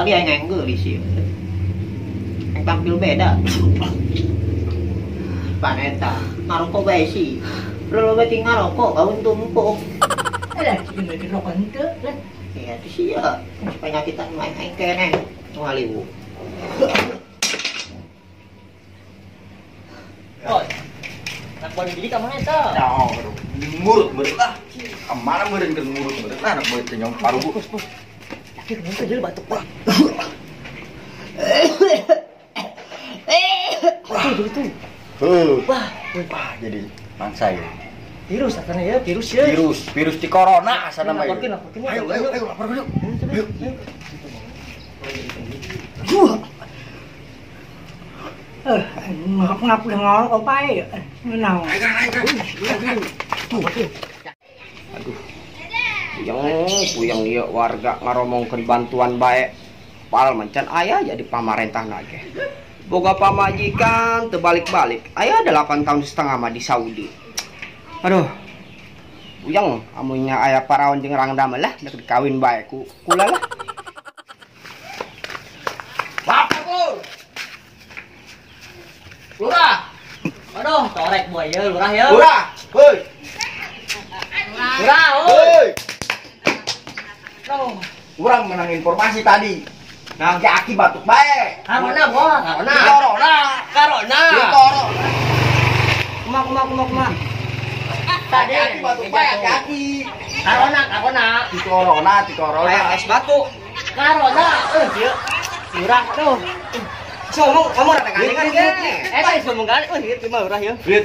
Tadi aing yang geulis ieu. Yang tampil beda. Paneta, ngarokok bae sih. Lo beti ngarokok, kau tumpuk. Alah, ieu mah rokok henteu lah. Iya, itu sih ya. Penyakitan main aing keneh. Ngaliwu. Oi. Nak boleh beli ka mana eta? Nah, ngurut meureun lah. Kamana meureun keur ngurut meureun lah anak boy teh nyong parugu. Yakin mun teh batuk wah. Tuh. Heuh. Wah, wah jadi mangsa ya. Virus asana ya, virus ya. Virus di corona asana mah. Laporkeun, Ayo, ayo, ayo laporkeun yuk. Ayo. Ngap ngol opai menang. Aduh. Puyeng ieu warga ngaromongkeun bantuan bae. Pal mencan aya jadi pamarentah ge. Boga pamajikan teu balik-balik. Aya 8 tahun setengah mah di Saudi. Aduh. Puyeng amunnya aya paraon jeung rangda mah lah dek dikawin bae ku kula lah. Bapak ku. Lurah. Aduh, torek boy ya, lurah ya. Lurah, hoi. Lurah, hoi. Urang menang informasi tadi. Nah, aki batuk bae. Corona, boh, corona. Corona, corona. Corona. Kuma. Tadi aki batuk bae, aki. Corona, corona. Di corona, di corona. Kayak es batu. Corona, ieu. Lurah, aduh. So, ngomong rada gandengan ge. Eta ngomong gandeng, euy ieu mah lurah yeuh. Rit.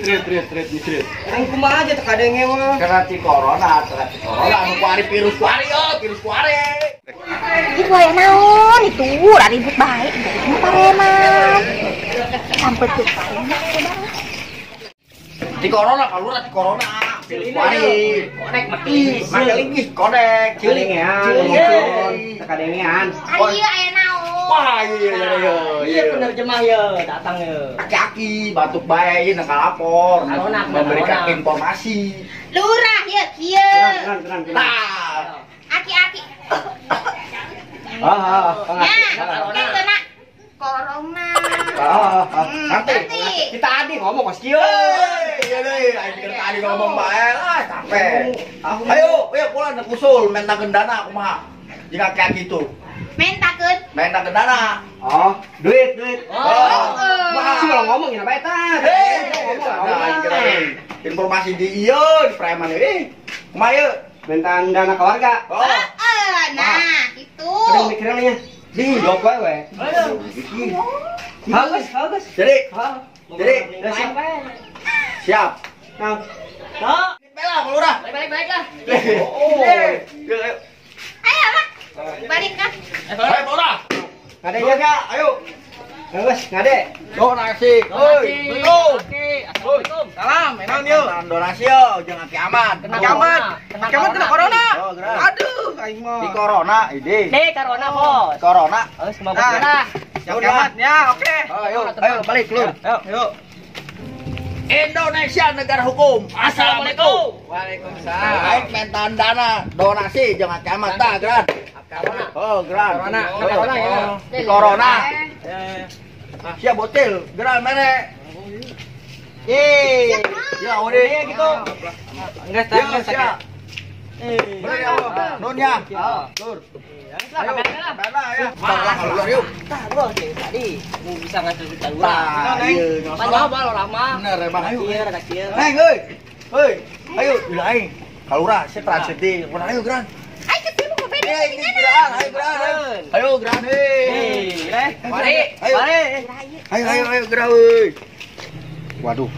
Aing kumaha aja teh kadenge mah. Karena ti corona, anu kuari virus kuari yo, virus kuari. Itu aya naon itu, ribut bae itu pareman. Sampai tuh pareman. Ti corona kalura ti corona. Virus kuari. Konek mati. Makelingis konek. Cilingean, teh kadengean. Ari aya naon? Wah, iya. Iya penerjemah ya, datang ya. Aki-aki batuk bae ieu lapor, memberikan informasi. Lurah ya kieu. Tenang. Tah. Aki-aki. Ah, corona. Nanti. Kita adi ngomong kos kieu. Iya deui, aing tadi ngomong bae lah, capek. Ayo, ayo pulang usul mentakeun dana kumaha. Jika aki-aki itu. Mentakeun dana. Oh, duit. Oh. Wah, sih kalau ngomong apa eta? Informasi di ieu di preman euy. Kumaha ieu? Mentaan dana ke warga. Oh. Nah, itu. Kudu mikiran nya. Di blok wae we. Bagus. Jadi. Siap. Nah. Bela, Lurah. Balik lah. Oh. Ayo lah. Balik kan. Ayo, Lurah. Ngade ya, ayo. Geus, ngade. Donasi. Hoi. Assalamualaikum. Salam, enak yeuh. Donasi yo, jangan kiamat. Kiamat. Kiamat kena corona. Aduh, aing mah. Di corona ide. Di corona, Bos. Corona. Geus kumaha bos. Kiamat ya, oke. Ayo, ayo balik lur. Ayo. Indonesia negara hukum. Assalamualaikum. Waalaikumsalam. Aing mentan dana donasi jangan kiamat tah, Gran. Corona. Oh, Gran. Corona. Corona ya. Di corona. Siap bocil, Gran mere. Yeay. Ya udah gitu. Enggak Ya, siap. Bener ya, Nun ya. Lur. Ayo, Bela ya. Malah keluar yuk. Tah, bro, tadi mau bisa ngasih ke lurah. Tah, iya, Panjang apa lurah mah? Bener emang ayo. Iya, rada kieu. Neng euy. Heuy, ayo bila aing. Kalurah, saya transit di. Ayo, Gran. Ayo ketemu kok beda. Ayo, Gran. Ayo, Gran, hei. Mari, Ayo. mari. Ayo, ayo, ayo, Gran, euy. Waduh.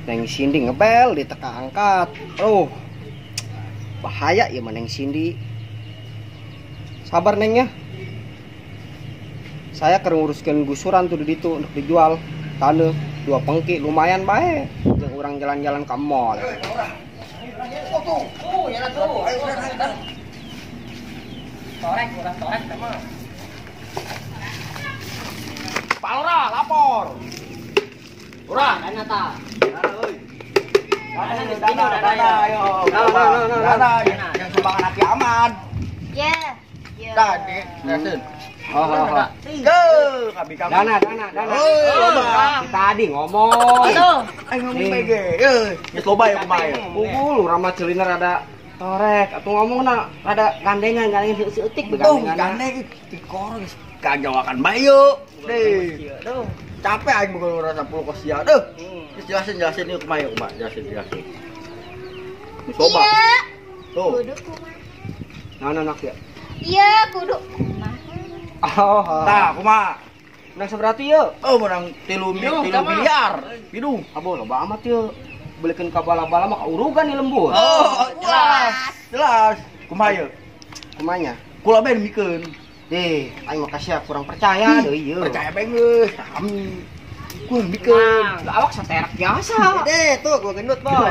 Neng Cindy ngebel diteka angkat. Oh. Bahaya ya mah Neng Cindy. Sabar Neng ya. Saya keur nguruskeun gusuran tuh di ditu untuk dijual. Taneuh 2 pengki lumayan bae. Jeung urang jalan-jalan ke mall. Tuh, ya tuh. Ayo, Gran. Torek, urang torek sama. Pak Lurah, lapor. Lurah. Dana ta. Dana euy. Dana, Dana, ayo. Nah, Dana, yang sumbangan Aki Ahmad. Ya, ya. Tah, jelasin. Oh. Ke, kami. Dana. Oh, tadi ngomong. Aduh, aing ngomong bae ge. Euy, geus loba ya kumaha ya. Unggul urang mah ceulina rada torek atuh ngomongna rada gandengan seutik begandengan. Gandeng tikor geus kajawakan bae yeuh. Deh. Capek aing boga urang 10 kos sia. Deuh. Geus jelasin yeuh kumaha yeuh kumaha, jelasin. Geus loba. Tuh. Kudu kumaha. Naon anak ya? Iya, kudu kumaha. Oh, tah kumaha? Menang seberapa yeuh? Oh, menang 3 miliar. Pidung. Abo loba amat yeuh. Belikeun ka bala-bala mah kaurugan di lembur. Oh, jelas. Kumaha yeuh? Kumanya? Kula bae mikeun. Deh, aing mah kasih kurang percaya deui yeuh. Percaya bae geus. Kami. Kurang mikeun. Lah awak saterak biasa. Deh, tuh gua gendut, Bos.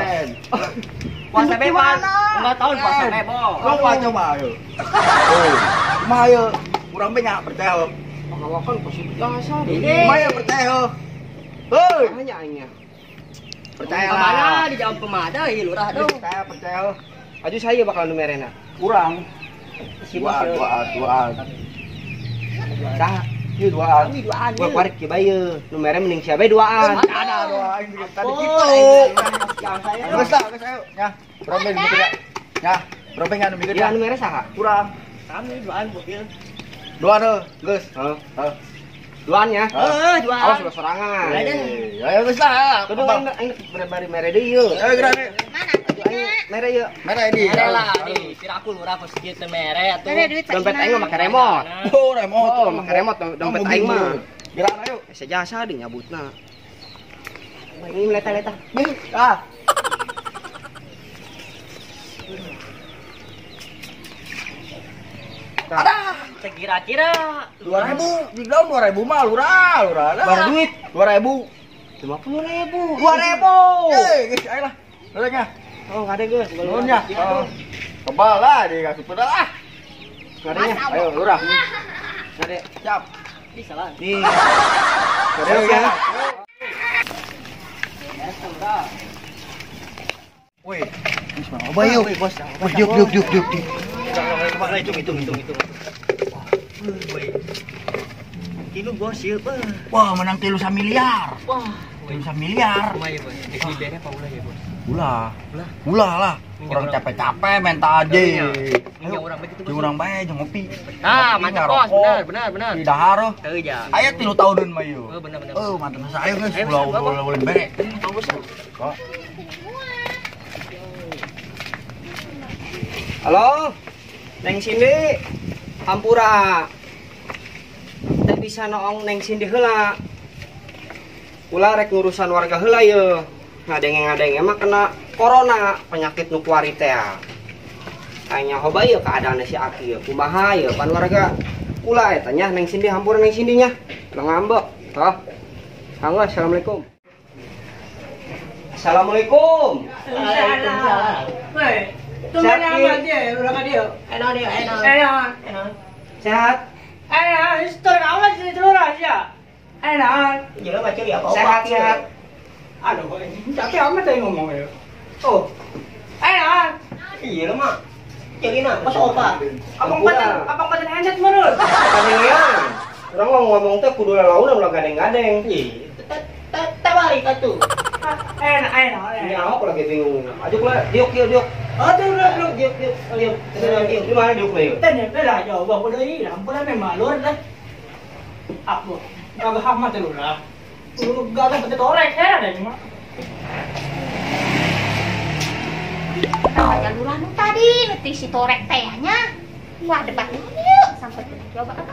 Puasa bebas. 5 tahun puasa bebas. Coba coba yeuh. Oh, kumaha yeuh? Kurang bae nya percaya. Pengawakan positif biasa deh. Kumaha yeuh percaya heuh. Heuy. Hanya aingnya. Percaya lah. Kemana di jawab pemada ieu lurah dong. Percaya. Aju saya bakal nu merena. Kurang. Duaan. Saha? Ieu duaan. Kami duaan. Gua kuarik kieu bae yeuh. Nu mere mending sia bae duaan. Ada doa aing tadi kitu. Geus lah, geus ayo. Nya, urang bae nu mikir. Nya, urang bae nu mikir. Ieu anu mere saha? Kurang. Kami duaan bokil. Duaan heuh, geus. Heeh. Duaan ya? Heeh, duaan. Awas ulah sorangan. Ayo geus lah. Kudu aing bari mere deui yeuh. Ayo geura. Mana duitnya? Mere yeuh. Mere di. Mere lah di. Piraku lurah kos kieu teh mere atuh. Mere duit Dompet aing mah make remote. Oh, remote. Oh, make remote dompet aing mah. Geura ayo. Asa jasa di nyabutna. Ini leta-leta. Nih, ah. Ada sekira-kira 2000, di dalam 2000 mah lurah. Baru duit 2000. 50.000. 2000. Eh, geus ayo lah. Lurahnya. Oh, ngade geus. Nuhun ya. Kebal lah di kasih lah. Ngadenya. Ayo lurah. Ngade. Siap. Bisa lah. Nih. Ngade ya. Woi, geus mah loba yeuh. Woi, diuk. Hitung. Tilu bos ieu. Wah, menang 3 miliar. Wah, 3 miliar. Kumaha ya, Bos? Dek dibere apa ulah ya, Bos? Ulah lah. Orang capek-capek minta aja. Ayo urang bae kitu, Bos. Jeung urang bae jeung ngopi. Ah, mantap, Bos. Benar. Di dahar. Teu ja. Aya 3 tahunan mah ieu. Oh, benar. Oh, mantap ayo geus. Ulah ulah bere. Bos. Halo. Neng Cindy, hampura. Teu bisa noong Neng Cindy heula. Ulah rek ngurusan warga heula yeuh. Ngadenge-ngadenge mah kena corona, penyakit nu kuari teh. Aya hoba ieu keadaan si Aki yeuh. Kumaha yeuh pan warga ulah eta nya Neng Cindy hampura Neng Cindy nya. Ulah ngambek. Hah. Halo, assalamualaikum. Assalamualaikum. Waalaikumsalam. Woi. Tumben amat dia, udah ka dia. Enak. Sehat. Enak, store amat sih lurah sia. Enak. Jelas baca ya apa? Sehat. Aduh, capek amat tadi ngomong ya. Oh. Enak. Iya lah mak. Celina, pas opa. Abang paten handset menurut. Kadengean. Urang ngomong teh kudu lalaunan ulah gadeng-gadeng. Iya. Teh balik atuh. Enak. Ini aku lagi bingung. Ajuk lah, diuk. Oh, tuh, diuk. Diuk. Di mana diuk lah yuk? Tanya lah, jauh aku dari, ampun lah memang lur lah. Aku kagak amat lurah. Lu gak ada torek heran deh cuma. Kayak lurah nu tadi, nu si torek teh nya. Wah, debat yuk sampai ke coba apa?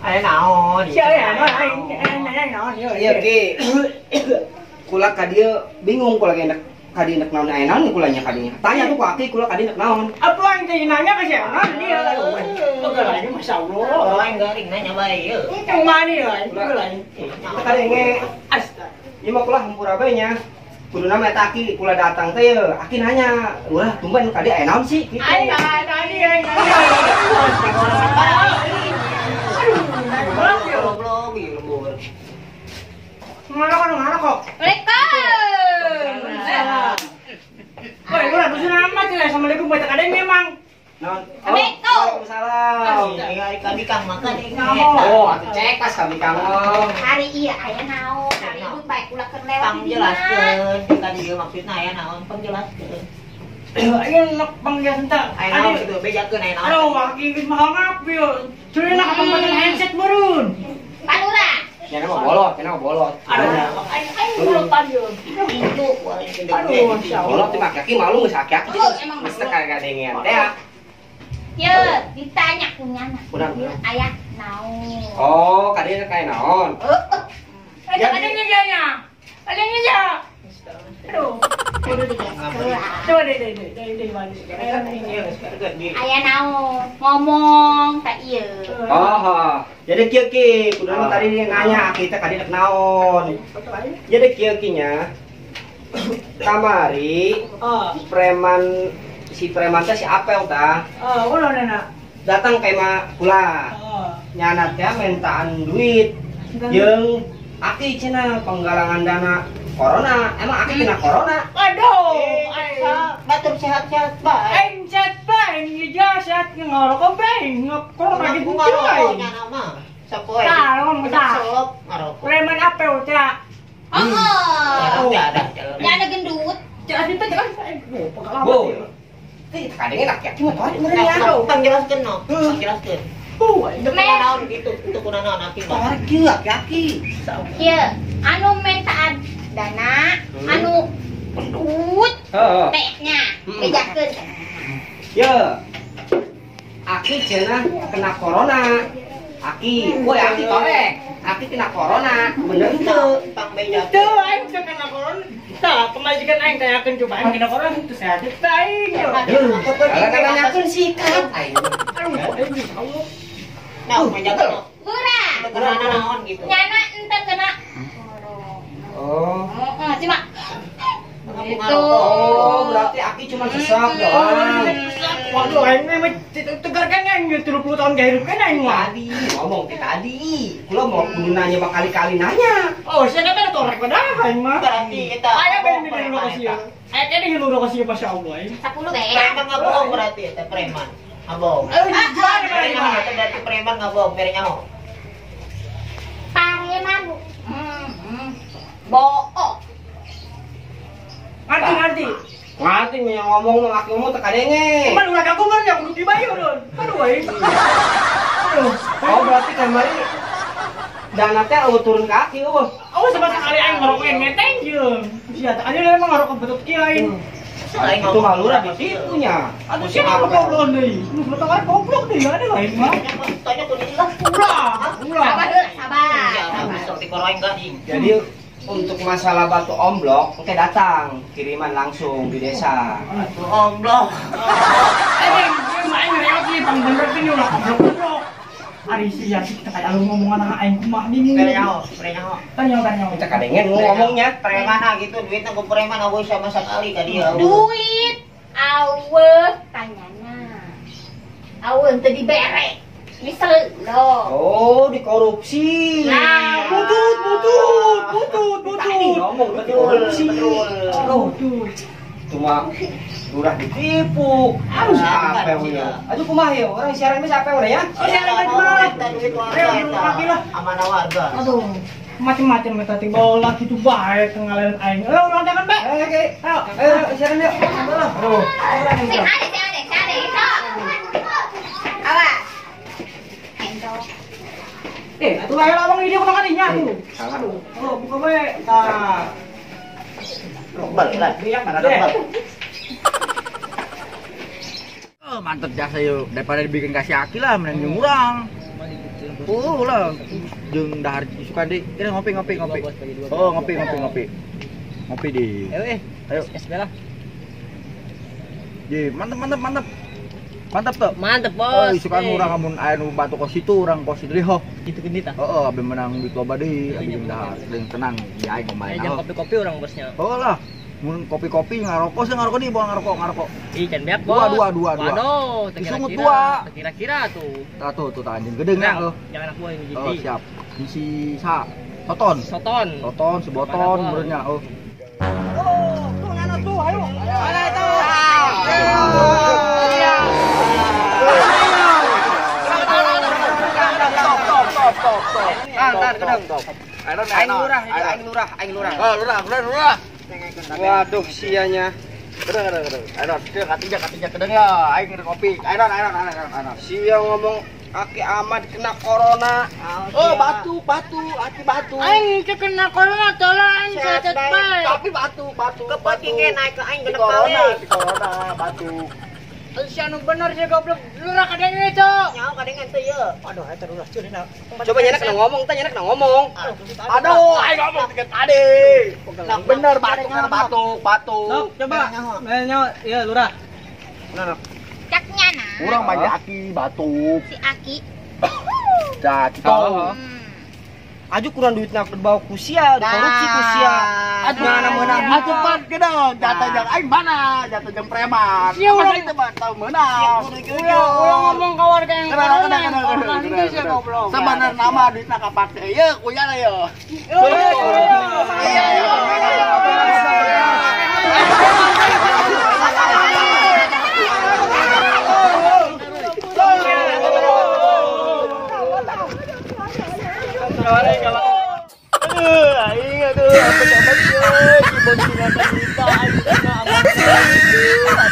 Aya naon? Si aya naon aing nanya naon ieu. Iya ki. Kula ka dieu bingung kula ge ka dieu nek naon aya naon kula nya ka dieu. Tanya tuh ku aki kula ka dieu nek naon. Apa aing teh nanya ka sia naon dia. Pegal aing masyaallah. Oh, aing garing nanya bae ieu. Yang mana ya aing pegal aing. Kadenge Astaga. Ieu mah kula hampura bae nya. Kuduna mah eta aki kula datang teh ye, aki nanya, "Ulah tumben ka dieu aya naon sih?" Gitu. Aing tadi aing tadi. Aduh, goblok ieu lembur. Mana kok? Waalaikumsalam. Woi, lurah dusun amat ya. Assalamualaikum buat kadang memang. Naon? Assalamualaikum. Waalaikumsalam. Kami kang makan. Oh, atuh cek pas kami kang. Hari ieu aya naon? Ribut bae ulah keur lewat Pang di dinya. jelaskeun, tadi ieu maksudna aya naon, pang jelaskeun. Ayo nak panggilan tak. Aya naon kitu bejakeun aya naon. Aduh, aki geus mahal ngap yo. Cuy nak kapan handset meureun. Panura. Cenah mah bolot, cenah mah bolot. Aduh, aing bolotan yo. Itu aing gede. Aduh, masya Allah. Bolot teh mah aki malu geus aki-aki. Oh, emang Geus teh kagadengean teh. Ye, ditanya punya na. Kurang, kurang. Aya naon. Oh, kadieu kayak naon? Ada adanya adanya ya. Aduh. Kudu digeser. Coba deh deh deh deh deh mana. Aya naon ngomong tak ieu. Oh, jadi kieu ki, kudu mah tadi dia nanya kita kadieu rek naon. Jadi kieu ki nya. Kamari preman si preman teh si Apel tah. Ulah nana. Datang ke imah kula. Nyana teh mintaan duit. Jeung aki cenah penggalangan dana corona. Emang aki kena corona? Aduh, Batur sehat-sehat bae. Aing sehat bae, aing sehat ngarokok bae, corona gitu ngarokok nyana mah. Sapoe. Tah, ngomong tah. Selop ngarokok. Preman Apel teh. Oh. Ada. Nyana gendut. Cak itu cak. Bu. Teh kadenge aki-aki mah tadi meureun ya. Pang jelaskeun no. Pang jelaskeun. Meh. Naon gitu, itu kuna naon aki mah. Torek kieu aki-aki. Kieu, anu mentaan dana, anu gendut. Heeh. Teh nya, bejakeun. Ye. Aki cenah kena corona. Aki, woi aki torek. Aki kena corona, bener teu? Pang bejakeun. Tuh, aing teu kena corona. Tah, pemajikan aing tanyakeun coba aing kena corona teu sehat teh aing. Kalau nanyakeun sikat aing. Aduh, aing Allah. Nah, bejakeun. Lurah. Kena naon gitu. Nyana ente kena corona. Oh. Heeh, cuma gitu. Oh, berarti aki cuma sesak doang. Waduh, aing mah tegar kan aing 30 tahun gak hidup kan aing mah. Tadi ngomong teh tadi. Kula mau kudu nanya bakali-kali nanya. Oh, saya kata torek pada aing mah. Berarti kita Aya ben di lu kasih. Aya kene di lu kasih masya Allah aing. 10 bae. Preman ngabohong berarti eta preman. Ngabohong. Juara Preman eta berarti preman ngabohong bere nyaho. Pareman bu. Bohong. Ngerti ngerti. Ngerti yang ngomong laki ngomong teu kadenge. Cuman ulah aku mah ya kudu dibayar don. Aduh aing. Aduh. Oh, berarti kamari dana teh eueuh turun kaki eueuh. Oh, sama sekali aing ngerokok ngeteng jeung. Sia teh aing emang ngerokok betut kieu aing. Itu mah lurah ditipunya. Aduh sia ngerokok goblok deui. Nu betul aing goblok deui ada lain mah. Tanya kudu lah. Ulah, ulah. Sabar heula, sabar. Bisa tikoro aing gading. Jadi untuk masalah batu omblok, oke datang kiriman langsung di desa. Batu omblok. Aing aing reot nih pang bener teh ulah omblok-omblok. Ari sia sih kita kayak lu ngomongan anak aing kumaha nih. Bere nyaho, bere nyaho. Tanya tanya. Kita kadengen ngomongnya. Preman gitu duitna ku preman eueuh sama sekali ka dia. Duit aweuh tanyana. Aweuh teu dibere. Misal lo. Oh, dikorupsi. Nah, butut butut butut butut. Tadi ngomong dikorupsi. Butut. Cuma lurah ditipu. Harus apa punya? Aduh kumaha ya? Orang siaran bisa apa ya? Oh, siaran kumaha? Duit warga eta. Amanah warga. Aduh, macam-macam eta teh bola gitu bae ngalahin aing. Ayo urang tangan bae. Ayo, oke. Ayo, ayo siaran yuk. Aduh. Sing ade sing ade, sing ade. Sok. Awas. Atuh ayo lawang ini kudu kadinya tuh. Salah. Oh, buka bae. Tah. Robbal lah. Mana robbal? Oh, mantep jasa yuk. Daripada dibikin kasih aki lah, mending jeung urang. Oh lah, jeung dahar isukan deui. Kira ngopi ngopi ngopi. Oh, ngopi ngopi ngopi. Ngopi di. Ayo Ayo. Es bela. Ji, mantep mantep mantep. Mantap tuh. Mantep, Bos. Oh, isukan urang amun aya nu batu kos itu urang kos itu ho. Gitu gendi tah. Heeh, abi menang duit loba deui, abi jeung dahar, jeung tenang, di aing ngomong. Jam kopi-kopi urang bosnya. Oh lah. Mun kopi-kopi ngarokok sih ngarokok nih, bawa ngarokok, ngarokok. Ih, can beak, Bos. Dua. Waduh, Disungut kira-kira. dua. Kira-kira tuh. Tah tuh tuh tah anjing gede nya heuh. Jangan aku yang jadi. Oh, siap. Isi sa Toton. Soton. Toton seboton menurutnya. Oh. Oh, tuh nana tuh, ayo. Mana itu? Iya. Top top. Tar gedeng. Aing lurah, aing lurah, aing lurah. Oh, lurah, lurah, lurah. Waduh sianya. Kedeng, kedeng, kedeng. Ayo, katiga, katiga, kedeng ya. Aing ngerti kopi. Ayo, ayo, ayo, ayo. Sia ngomong Aki Ahmad kena corona. Oh, batu, batu, aki batu. Aing kena corona, tolong aing cacat bae. Tapi batu, batu. Kepotingnya naik ke aing kena corona, di corona, batu. Si anu bener sih goblok. Lurah kadang itu. Nyawa kadang ente ya. Aduh, eta lurah cuy. Coba nyenek kena ngomong, teh nyenek kena ngomong. Aduh, aing ngomong tiket tadi. Nah, bener batuk kan batuk, batuk. Coba. Nyawa, ya lurah. Cak nyana. Urang mah aki batuk. Si Aki. Dah, gitu. Aju kurang duitna aku dibawa ku sia, dikorupsi ku sia. Aduh, mana meunang. Atuh pan gedeng, jatuh jang aing mana? Jatuh jang preman. Masa itu mah tahu meunang. Ulah ngomong ka warga yang corona, yang corona itu sih goblok. Sebenarnya nama duitna kapake ieu kuyana ieu. Iya, iya. Aduh, aing aduh, apa kabar euy? Di boncengan kita aing kena amat.